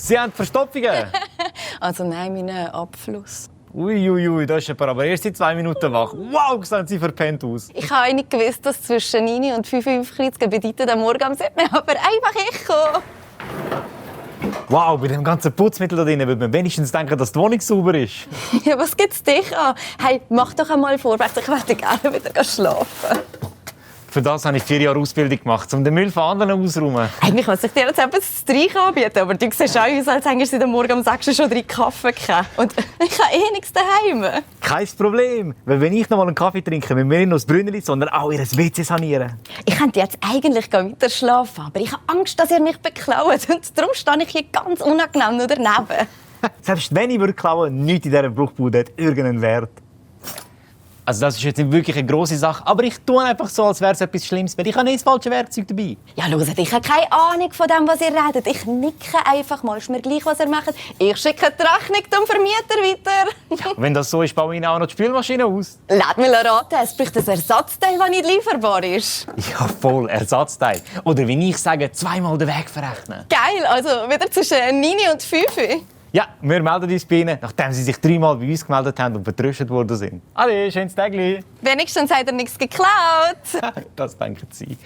Sie haben Verstopfungen? Also nein, meinen Abfluss. Uiuiui, da ist aber erst seit 2 Minuten wach. Wow, sehen Sie verpennt aus. Ich habe nicht gewusst, dass zwischen 9 und 5 Uhr aufkreuzen bedeutet, am Morgen am 7. Aber einfach ich komme. Wow, bei dem ganzen Putzmittel da drin würde man wenigstens denken, dass die Wohnung sauber ist. Ja, was gibt's dich an? Hey, mach doch einmal vorwärts, ich werde gerne wieder schlafen. Für das habe ich 4 Jahre Ausbildung gemacht, um den Müll von anderen auszuräumen. Eigentlich muss ich dir jetzt etwas zu trinken anbieten, aber du siehst auch aus, als hättest du am Morgen um 6 schon 3 Kaffee gehabt. Und ich habe nichts daheim. Kein Problem, weil wenn ich noch mal einen Kaffee trinke, müssen wir nicht nur das Brünneli, sondern auch ihr WC sanieren. Ich könnte jetzt eigentlich weiter schlafen, aber ich habe Angst, dass ihr mich beklaut. Und darum stehe ich hier ganz unangenehm nur daneben. Selbst wenn ich würde klauen, nichts in dieser Bruchbude hat irgendeinen Wert. Also das ist jetzt nicht wirklich eine grosse Sache, aber ich tue einfach so, als wäre es etwas Schlimmes, weil ich habe nicht das falsche Werkzeug dabei. Ja, hört, ich habe keine Ahnung von dem, was ihr redet. Ich nicke einfach mal. Ist mir gleich, was ihr macht. Ich schicke die Rechnung zum Vermieter weiter. Und wenn das so ist, baue ich Ihnen auch noch die Spülmaschine aus. Lass mich raten, es braucht ein Ersatzteil, das nicht lieferbar ist. Ja, voll, Ersatzteil. Oder wie ich sage, 2-mal den Weg verrechnen. Geil, also wieder zwischen 9 und 5 Uhr. Ja, wir melden uns bei Ihnen, nachdem Sie sich 3-mal bei uns gemeldet haben und vertröstet worden sind. Ade, schönes Tägli. Wenigstens hat er nichts geklaut. Das denken Sie.